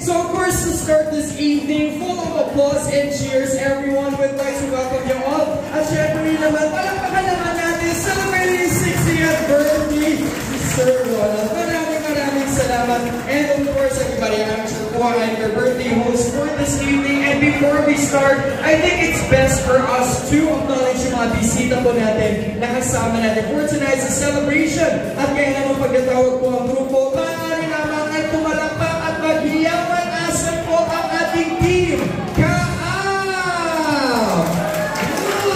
So of course, to start this evening, full of applause and cheers, everyone would like to welcome you all. At syempre naman, palakpakan naman natin celebrating his 60th birthday, si Sir Ronald. Maraming salamat. And of course, everybody, I'm sure I'm your birthday host for this evening. And before we start, I think it's best for us to acknowledge yung mga bisita po natin na kasama natin for tonight's celebration. At kaya naman pagkatawag po ang grupo, maaari naman ay pumalakpak at maghiyawan asan po ang ating team. Kaam!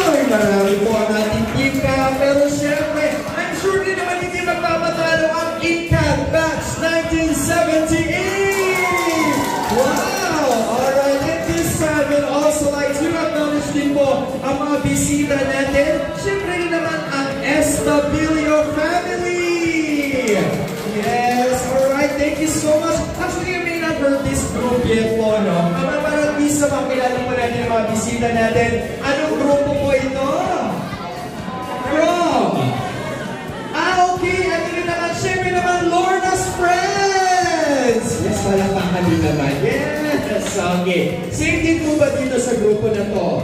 Ay, marami po ang ating team Kaam. Pero syempre, I'm sure din naman hindi magpapatalo ang INCAD Batch 1978! Wow! Alright, at this time, we'd also like to acknowledge din po ang mga bisita natin. Syempre din naman ang Estabilio family! Yes, alright, thank you so much. Actually, you may not heard this group yet po, no? Para at least sa makilala po natin ang mga bisita natin. Anong grupo po ito? From? Okay, at yun naman, syempre naman, Lorna's Friends! Yes, palakpakan din naman. Yes, okay. Same din po ba dito sa grupo na to?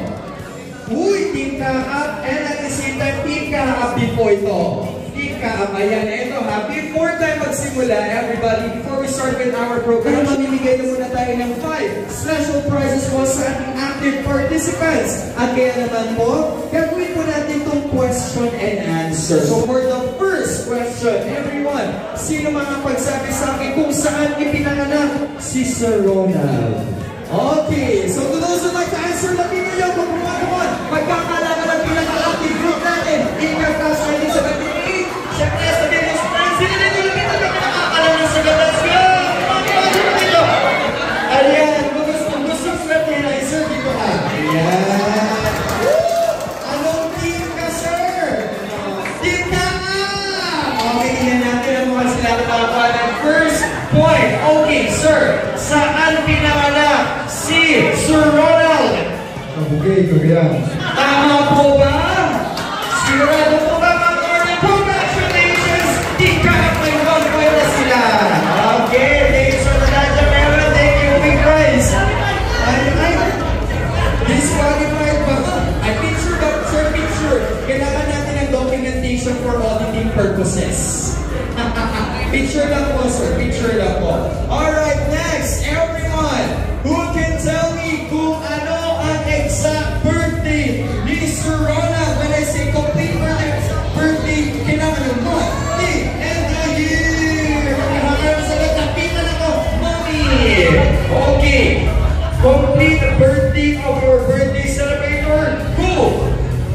Uy, Team Kaam, and at the same time, Team Kaam din po ito. Team Kaam, ayan, eto ha. Before tayo magsimula, everybody, before we start with our program, mamimigay na muna tayo ng 5 special prizes po sa ating active participants. At kaya naman po, gagawin po natin itong question and answer. So for the first question, everyone, sino mga pagsabi sa akin kung saan ipinanganak si Sir Ronald? Okay, so to those who'd like to answer, latin nyo yung kung kumakaman, magkakalaga lang pinaka-active group natin. INCAD Batch 1978, syempre sa Venus Friends, sila na nyo lang ito na pinakakalala sa Let's go! Ayan, kung gusto swerte na i-sir, dito ka. Ayan. Anong team ka, sir? Team Kaam! Okay, tingnan natin ang mga sila ng first point. Okay, sir, saan pinanganak si Sir Ronald? Okay, kaya. Tama po ba? Sigurado po ba, mga morning? Congratulations! Team Kaam, may 1 point na sila. Okay, thank you, Sir Nadja Meron. Thank you, big guys. Ay, disqualified ba? Ay, picture ba? Sir, picture. Kailangan natin ng documentation for auditing purposes. Picture lang po, sir. Picture lang po. Alright, next, everyone. Who can tell me kung ano ang exact birthday ni Sir Ronald? When I say complete birthday, kailangan ng month, day, and the year. Maraming sagot, napitan ako, mommy. Okay. Complete the birthday of your birthday celebrator. Who?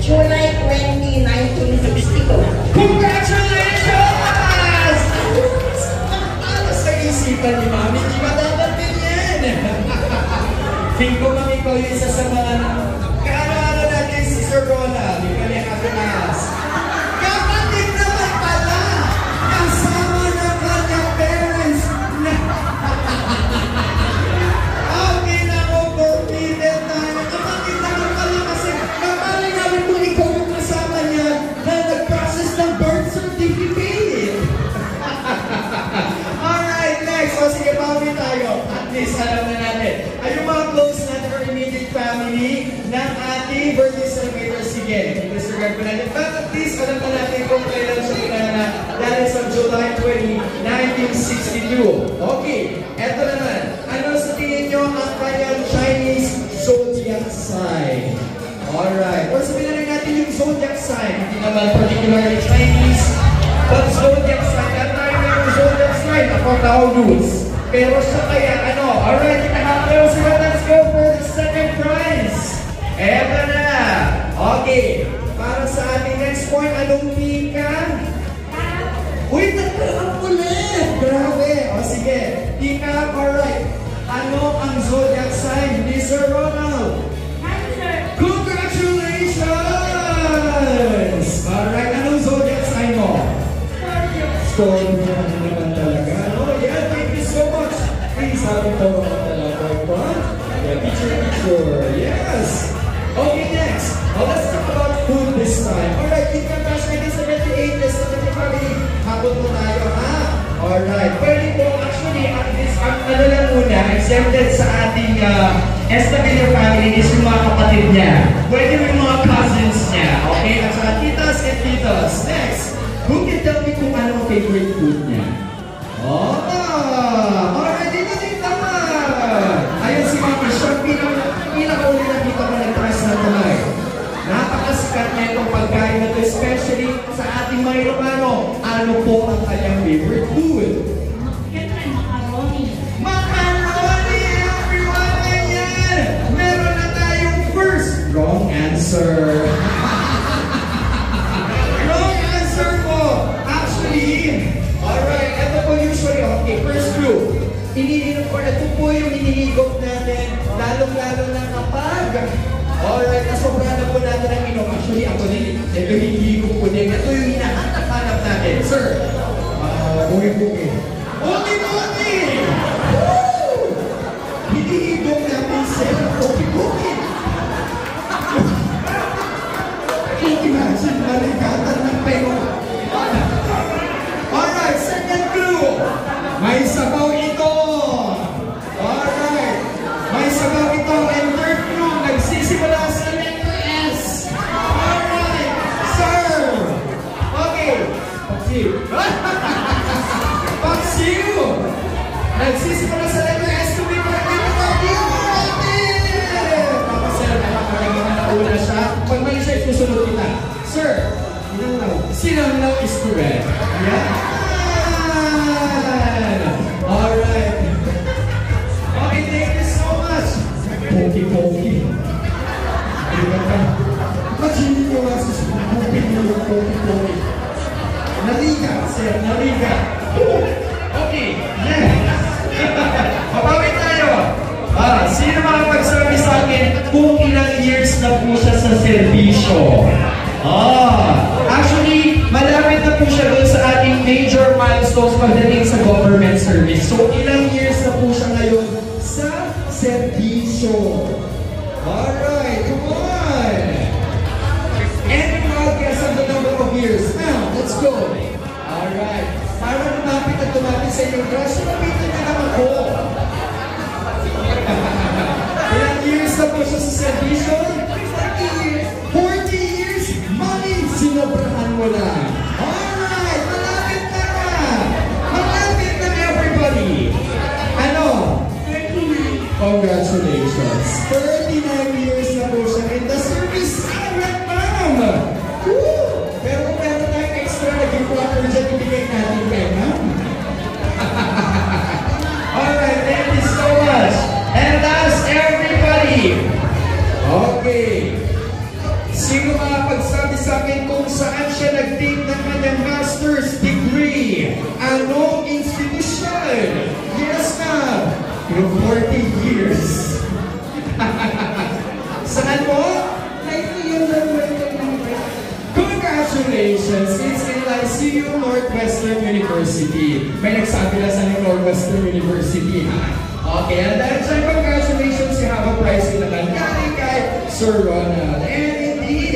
July 20, 1962. Congratulations! Sa isipan ni Mami, di ba dapat din yan? Think ko, Mami, ko yung isa sa mga kaano-ano natin si Sir Ronald, yung kanyang katunas. Kapatid naman pala! Kasama ng kanyang parents! Okay na ako, forbidden tayo. Kapatid naman pala kasi kapali namin kung ikaw yung kasama niya na nag-process ng birth certificate. Alright, next. So sige, pauwi tayo. At least alam na natin. Ay yung mga close natin or immediate family ng ating birthday celebrator. Sige, disregard po natin. But at least alam na natin kung kailan siya pinanganak. That is on July 20, 1962. Okay, eto naman. Ano sa tingin nyo ang kanyang Chinese zodiac sign? Alright. Or sabihin na natin yung zodiac sign. Hindi naman particularly Chinese, but zodiac sign. At tayo na yung zodiac sign. Ako Taurus. Pero siya kaya, ano? Alright, ikahapos. So let's go for the second prize. Eto na. Okay. Para sa ating next point, anong team ka? Uy, nagkaroon ulit! Grabe! O sige. Team ka, alright. Ano ang zodiac sign ni Sir Ronald? Congratulations! Alright, anong zodiac sign mo? Scorpio naman talaga. Oh yeah, thank you so much. Please have it all talaga. Yeah, picture. Yes! Okay, next. Let's talk about food this time. Alright, INCAD Batch 1978. Let's talk about family. Hapon po tayo, ha? Alright, pwede po actually at this ang ano lang muna, exempted sa ating Estabilio family is yung mga kapatid niya. Pwede yung mga cousins niya. Okay? At saka titas and titos. Next, who can tell me kung ano ang favorite food niya? Oh! Already na din naman! Ayun si Mama, siya pinakauli na dito ko nag-press na tuloy. Napakasikat na itong pagkain na ito, especially sa ating mga Ilocano. Ano po ang kanyang favorite food? Macaroni, everyone! Ayan! Meron na tayong first wrong answer. Wrong answer po! Actually, alright, ito po usually, okay, first clue. Iniinom ko na ito po yung inihigop natin, lalong-lalo na kapag alright, nasobra na po natin ang inom. Actually, ako din, ito hinihigop ko din. Ito yung hinahanap natin. Sir? Bugi-bugi. Bugi-bugi! Hinihigop natin, sir. Bugi-bugi! Imagine, maligatan ng pero. Alright, second clue. May sabaw ito. Alright. May sabaw ito. And third clue, nagsisimula sa letter S. Alright. Sir. Okay. Paksiw. Paksiw. Nagsisimula sa letter S to be perfect. Tapos sir, nakakagawa na una siya. Pag mali siya, isusunod kita. Sir. Sinanglaw is correct. Yan. Alright. Okay, thank you so much. Poki-poki. Imagine nyo nga sa poki-poki. Naliga, sir. Naliga. Okay, next. Mapawin tayo. Sino makapagsabi sa akin kung ilang years na po siya sa serbisyo? Actually, malapit na po siya doon sa ating major milestones pagdating sa government service. So, ilang years na po siya ngayon sa serbisyo? Alright, come on! Anyone guess on the number of years? Now, let's go! Alright, para lumapit at lumapit sa inyong crush, lapitin na lang ako! Ilang years na po siya sa serbisyo? 40 years! 40 years! Money! Sinobrahan mo na! Alright! Malapit na! Malapit na everybody! Ano? 39. Congratulations! 39 years na po siya in the service! Alright, ma'am! Pero kung meron tayong extra na gift wrapper dyan, ibigay natin kay ma'am. Alright, thank you so much! And that's everybody! Okay! Sino makapagsabi sa akin kung saan siya nag-take ng kanyang master's degree? Anong institusyon? Yes, ma'am! Yung 40 years. Saan mo? Congratulations! It's in Lyceum Northwestern University. May nagsabi na sa Northwestern University, ha? Okay, and that's congratulations. You have a prize in the galing kay Sir Ronald. And indeed,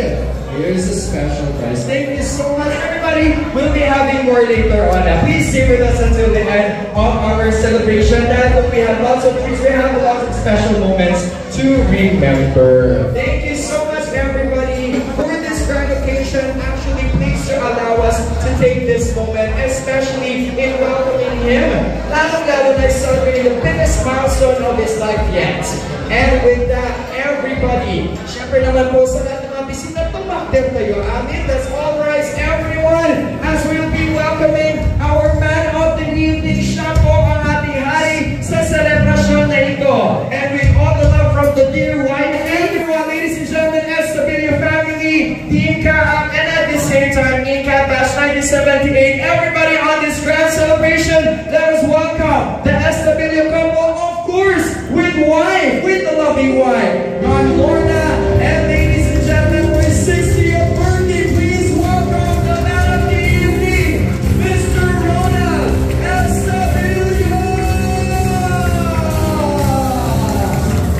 here's a special prize. Thank you so much, everybody. We'll be having more later on. Please stay with us until the end of our celebration. That we have lots of treats. We have lots of special moments to remember. Thank you so much, everybody, for this grand occasion. Actually, please allow us to take this moment, especially in welcoming him. Lalong-lalo na celebrating the biggest milestone of his life yet. And with that, everybody, syempre naman po sa lahat ng mga bisita, tumakdem tayo. Amin. Let's all rise, everyone, as we'll be welcoming our man of the evening. Siya po ang ating hari sa selebrasyon na ito. And with all the love from the dear wife, everyone, ladies and gentlemen, Estabilio family, Team Kaap, and at the same time, Inca Bash 1978, everybody on this grand celebration, let us welcome the Estabilio couple, of course, with wife, with the lovely wife, Ron Lorna, and ladies and gentlemen, for his 60th birthday, please welcome the man of the evening, Mr. Ronald Estabilio!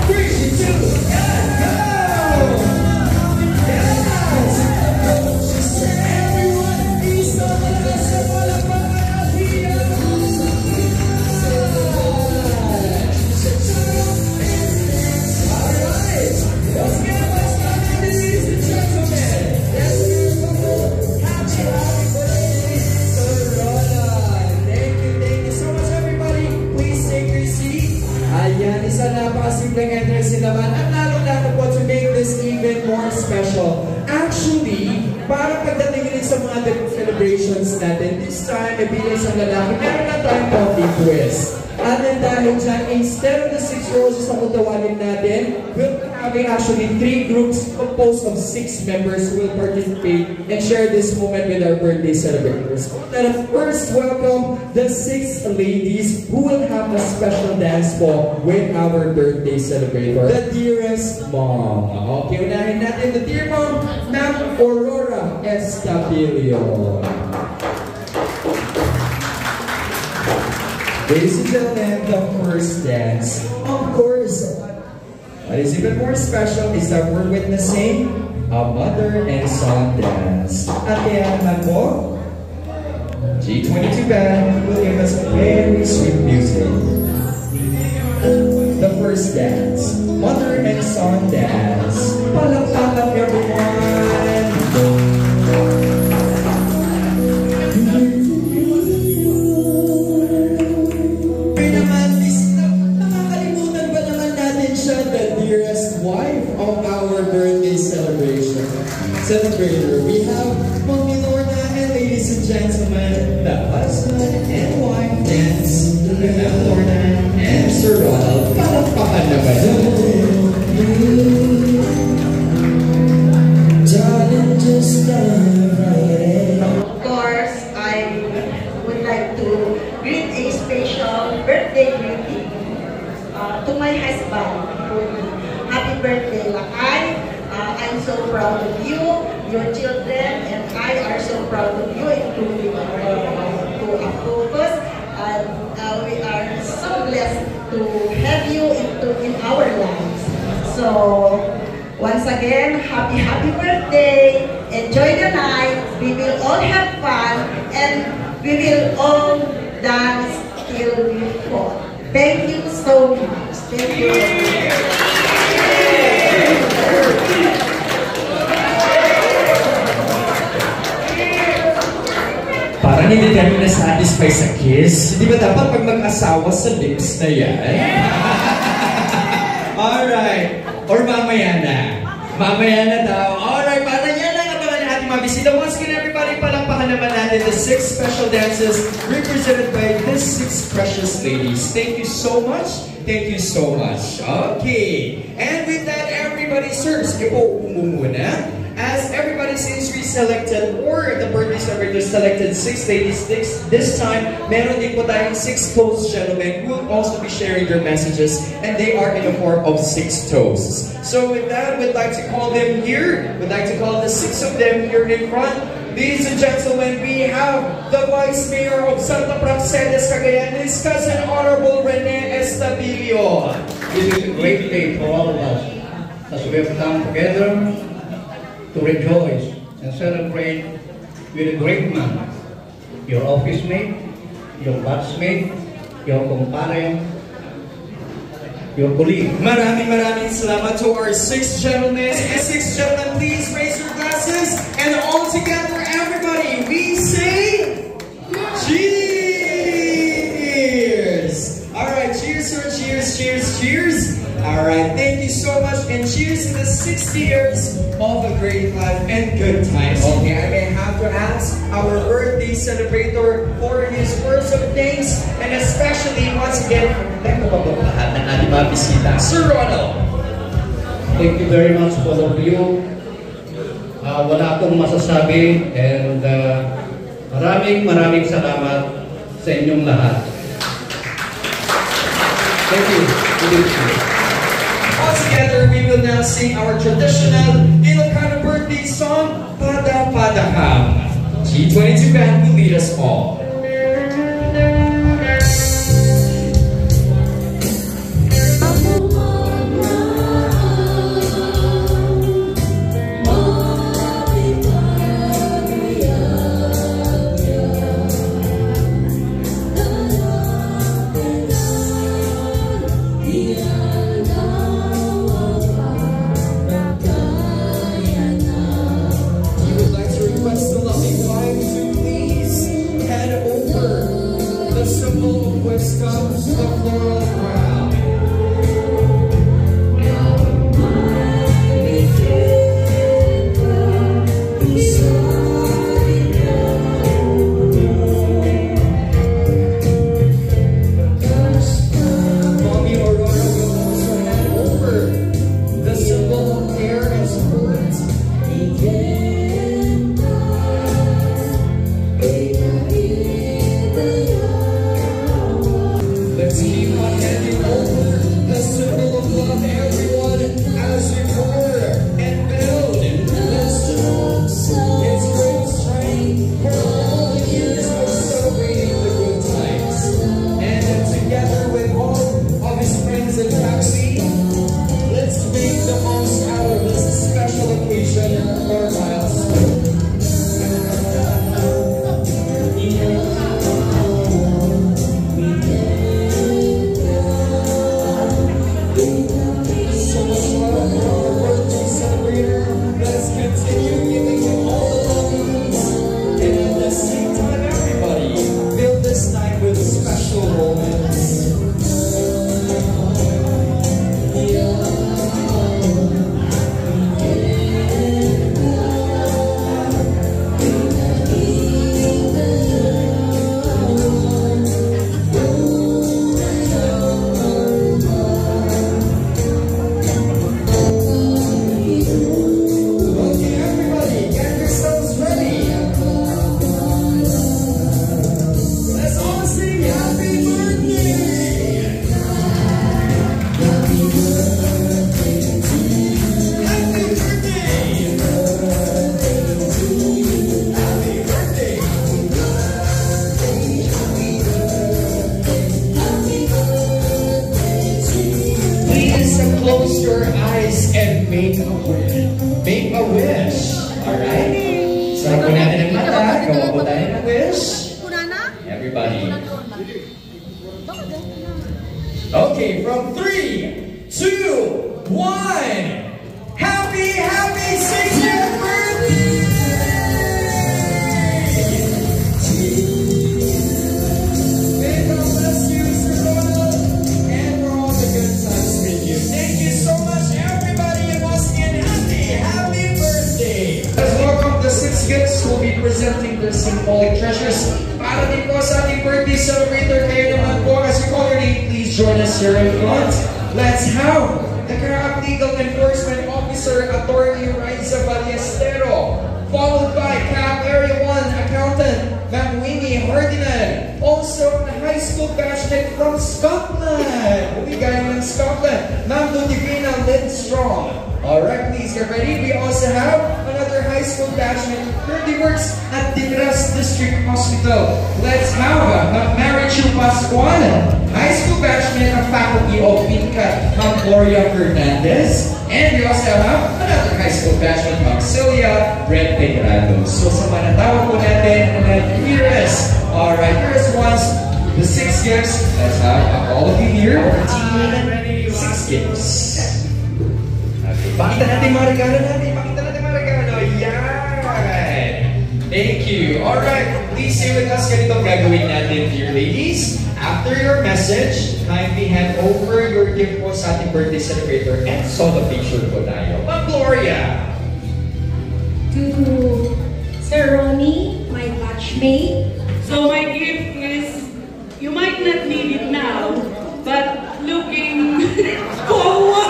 3, 2, and go! Yes! Everyone, please, special. Actually, parang pagdating rin sa mga celebrations natin, this time, bilang isang lalaki, meron na tayong coffee quiz. At then dahil dyan, instead of the 6 roses na kutawagin natin, we'll be having actually 3 groups composed of 6 members who will participate and share this moment with our birthday celebrators. Let us first welcome the 6 ladies who will have a special dance for with our birthday celebrator, the dearest mom. Okay, unahin natin the dear mom, Ma'am Aurora Estabilio. Ladies and gentlemen, the first dance, of course, what is even more special is that we're witnessing a mother and son dance. At kaya naman po, G22 Band will give us very sweet music. The first dance, mother and son dance. Palakpakan everyone! Celebrator, we have Mommy Lorna and ladies and gentlemen, the husband and wife dance. We have Lorna and Sir Ronald. Palakpakan naman. Of course, I would like to greet a special birthday greeting to my husband. Happy birthday, Lakay. I'm so proud of you, your children, and I are so proud of you, including to Focus. And we are so blessed to have you in our lives. So, once again, happy birthday. Enjoy the night. We will all have fun, and we will all dance till we fall. Thank you so much. Thank you. Parang hindi kami na-satisfy sa kiss. Hindi ba dapat pag mag-asawa sa lips na yan? Alright. Or mamaya na. Mamaya na daw. Alright, parang yan lang ang mga ating mga bisita. Once again, everybody, palakpakan naman natin the 6 special dances represented by these 6 precious ladies. Thank you so much. Thank you so much. Okay. And with that, everybody, sirs, ipo muna. As everybody since we selected, or the birthday celebrators selected 6 ladies this time, meron din po tayong 6 close gentlemen who will also be sharing their messages, and they are in the form of 6 toasts. So with that, we'd like to call them here. We'd like to call the 6 of them here in front. Ladies and gentlemen, we have the Vice Mayor of Santa Praxedes, Cagayan, his cousin Honorable Rene Estabilio. This is a great day for all of us as we have come together to rejoice and celebrate with a great man, your office mate, your batchmate, your compadre, your colleague. Maraming salamat to our 6 gentlemen. And 6 gentlemen, please raise your glasses. And all together, everybody, we say cheers! Alright, cheers, sir. Cheers. Alright, thank you so much. And cheers to the 60 years of a great life and good times. Okay, I may have to ask our birthday celebrator for his words of thanks, and especially once again, thank you po lahat ng ating mga bisita. Sir Ronald! Thank you very much for all of you. Wala akong masasabi, and maraming salamat sa inyong lahat. Thank you. All together, we will now sing our traditional Ilocano birthday song, Pada Padaham. G22 Band will lead us all. The last hour of this special occasion for a milestone. So much love for our birthday celebrator. Let's continue giving him all the lovings. And at the same time, everybody, fill this night with special moments. Close your eyes and make a wish. Alright? Sarap po natin ang mata. Gawa po tayo ng wish. Everybody. Okay, from 3, 2, 1. Happy 60th birthday! May God bless you, Sir Ronald, and for all the good times with you. Thank you so much, everybody, and once again, happy birthday! Let's welcome the 6 gifts who will be presenting their symbolic treasures para din po sa ating birthday celebrator. Kayo naman po, as you call your name, please join us here in front. Let's have the Carac Legal Enforcement Officer, Attorney Raisa Ballestero, followed by Carac Area 1 Accountant, Ma'am Winnie Hardinan. Also, the high school batchmate from Scotland. We got him in Scotland, Ma'am Ludivina Lindstrom. Alright, please get ready. We also have another high school batchmate who currently works at Digras District Hospital. Let's have Ma'am Marichu Pascual, high school batchmate of Faculty of PINCA, Ma'am Gloria Fernandez. And we also have another high school batchmate, Ma'am Celia Red Pedrado. So sa manatawag po natin, here is, alright, here is once the 6 gifts. Let's have all of you here. 6 gifts. Pakita natin mga regalo natin. Pakita natin mga regalo. Yan! Thank you. Alright, please stay with us. Ganito gagawin natin, dear ladies. After your message, kindly hand over your gift po sa ating birthday celebrator and solo picture po tayo. Ma'am Gloria! To Sir Ronnie, my batchmate. So my gift is, you might not need it now, but looking forward.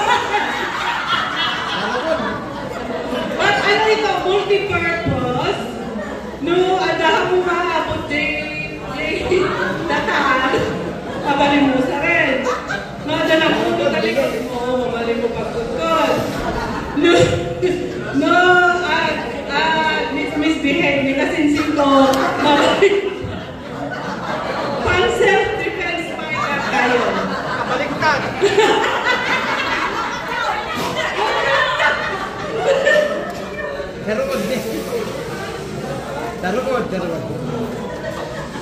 But ano ito, multi-purpose. No, adahan mo maabot din datahan. Kabalin mo sa rin. No, adahan mo ito talaga. Oo, mabalin mo pagkutod. No, misbehave, may kasinsin ko. Pang self-defense fighter tayo. Baliktad! Darugod eh. Darugod.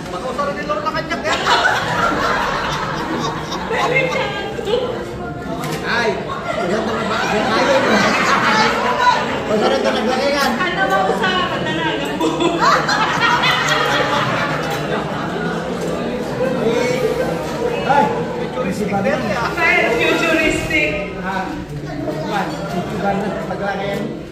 Makausara din lang na kanyak yan. Ay! Maganda na ba? Ayaw mo. Masarap na naglakingan. Ano ba usapan na nagan po? Ay! Futuristic din yan. Kahit futuristic. Iban na paglakingan.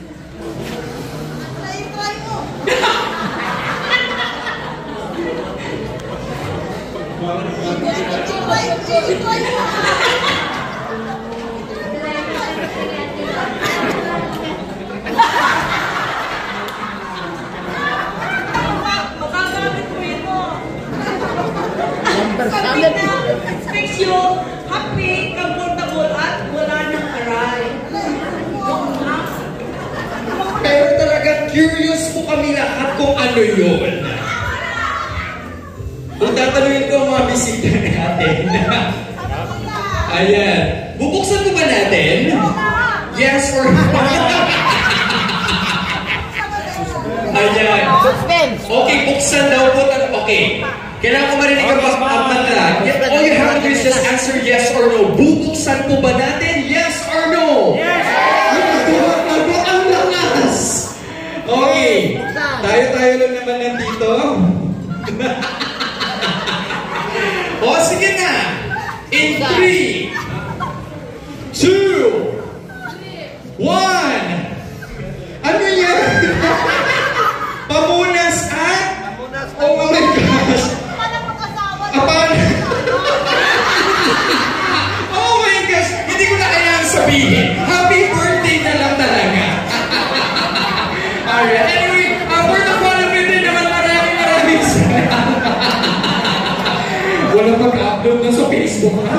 Makes you happy, comfortable, at wala nang aray. Pero talaga curious po kami lahat kung ano yun. Kung tatanungin ko ang mga bisita natin. Ayan. Bubuksan ko ba natin? Yes or no? Ayan. Okay, buksan daw po. Okay. Kailangan ko marinig ang pagpapantala. All you have to do is just answer yes or no. Bubuksan po ba natin? Yes or no? Yes! Ang lakas! Okay. Tayo-tayo lang naman nandito. O, sige na. In 3, 2, 1. Ano yan? Pamunas at? Oh my gosh! Oh my gosh! Hindi ko na kailangan sabihin. Happy birthday na lang talaga. Alright. Anyway, for the fun of it din naman, maraming salamat. Walang mag-upload na sa Facebook, ha?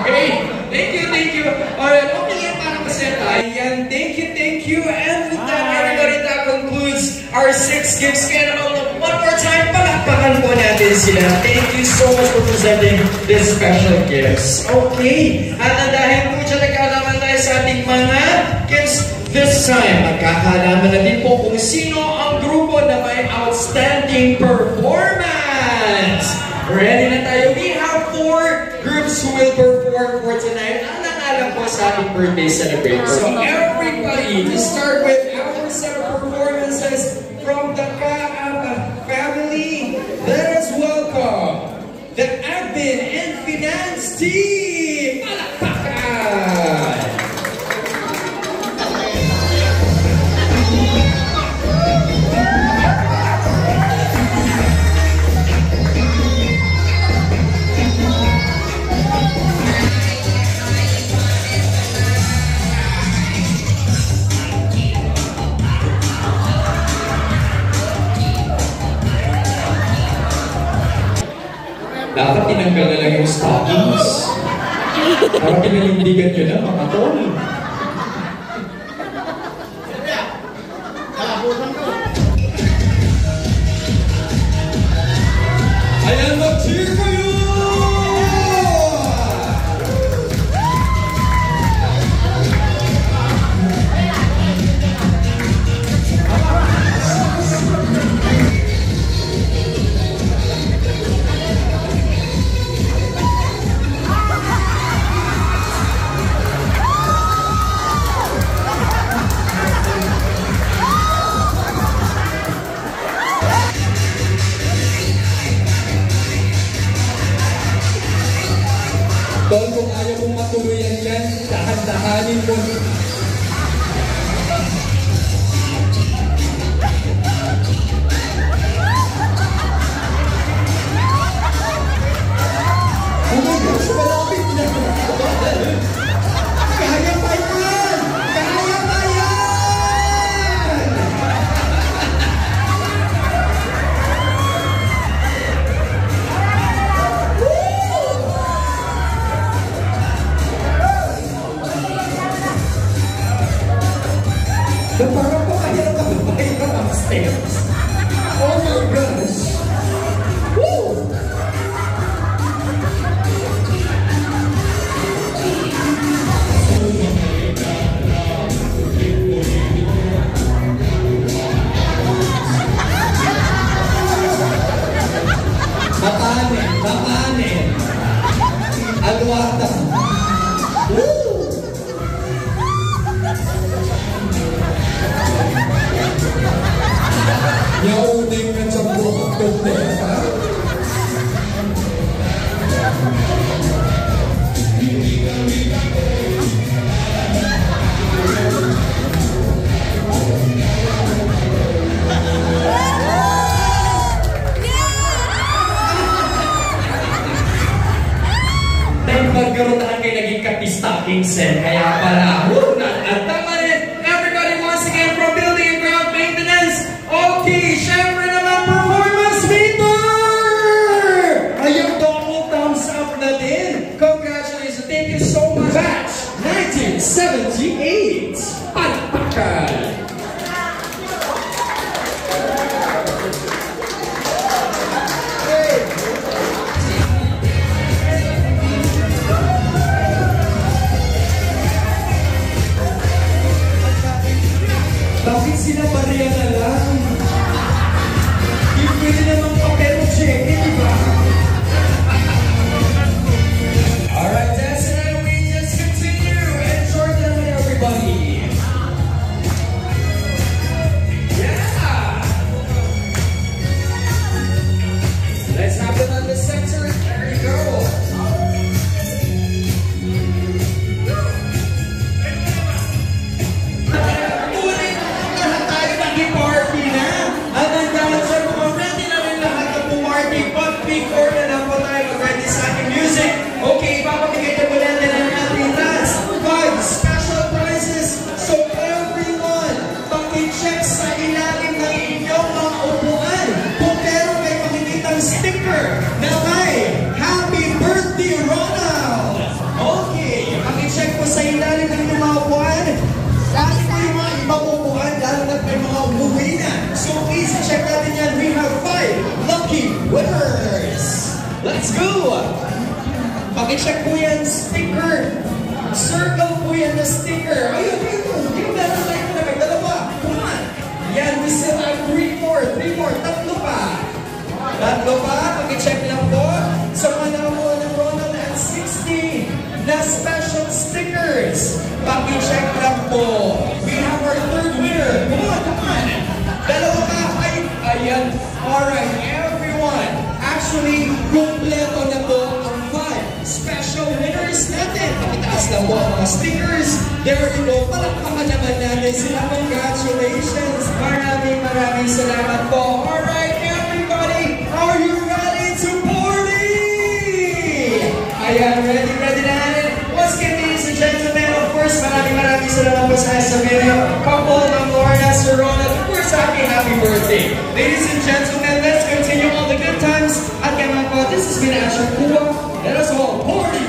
Okay. Thank you. Alright. Okay yan, parang masaya tayo. Ayan. Thank you. And with that, everybody, that concludes our 6 gifts. Kaya naman, one more time, palakpakan po natin sila. Thank you so much for presenting these special gifts. Okay. At dahil po dyan, nagkaalaman tayo sa ating mga gifts this time. Magkakaalaman na din po kung sino ang grupo na may outstanding performance. Ready na tayo? We have 4 groups who will perform for tonight. Ang nakalam po sa ating birthday celebration. So everybody, to start with our set of performances from the Kaab family, let us welcome the Admin and Finance team! Palakpakan! Dapat tinanggal na lang yung stockings. Para pinalindigan nyo na, mga tol. Ayan, mag-cheer kayo! Tol, kung ayaw mong matuluyan yan, dahan-dahanin mo. Umagas, malapit na. Kaya pa yan! Kaya pa yan! So parang pakahirap ako pakahirap upstairs. Oh my gosh! Woo! Mapanin. Alwata. Woo! Yauning ka sa buhok ko, ha? Magkaroon kayo naging kapistacking set. Kaya pala, tama rin. Everybody, once again, from building and ground maintenance. Okay, syempre naman, performance meter! Ayun, double thumbs up na din. Congratulations. Thank you so much. Batch 1978. Palakpakan! Bakit sila bariya na lang? Di pwede namang papel o check, di ba? Alright, that's it, and we just continue. Enjoy them, everybody. Yeah! Let's have it on the center. There you go. Okay, papamigay na po natin ang ating last 5 special prizes. So everyone, paki-check sa ilalim ng inyong mga upuan kung meron may makikitang sticker na may Happy Birthday Ronald! Okay, paki-check po sa ilalim ng inyong mga upuan. Kasi po yung mga ibang upuan, lalo na may mga umuwi na. So please, check natin yan. We have 5 lucky winners! Let's go! Paki-check po yan, sticker. Circle po yan na sticker. Ayun, yung meron tayo na may dalawa. Come on. Yan, we still have 3 more. Tatlo pa. Paki-check lang po. Sa manamo ng Ronald at 60 na special stickers. Paki-check lang po. We have our 3rd winner. Come on. Dalawa ka. Ayan. Alright, everyone. Actually, kompleto na po ang 5 special winners natin. Pakitaas lang po ang mga stickers. There you go. Palakpakan naman natin sila. Congratulations. Maraming salamat po. Alright, everybody. Are you ready to party? Ayan, ready na natin. Once again, ladies and gentlemen, of course, maraming salamat po sa SML. Couple ng Lorna, Sir Ronald. Of course, happy birthday. Ladies and gentlemen, let's continue all the good times. At kaya mga po, this has been Asher Kua. Let us all party!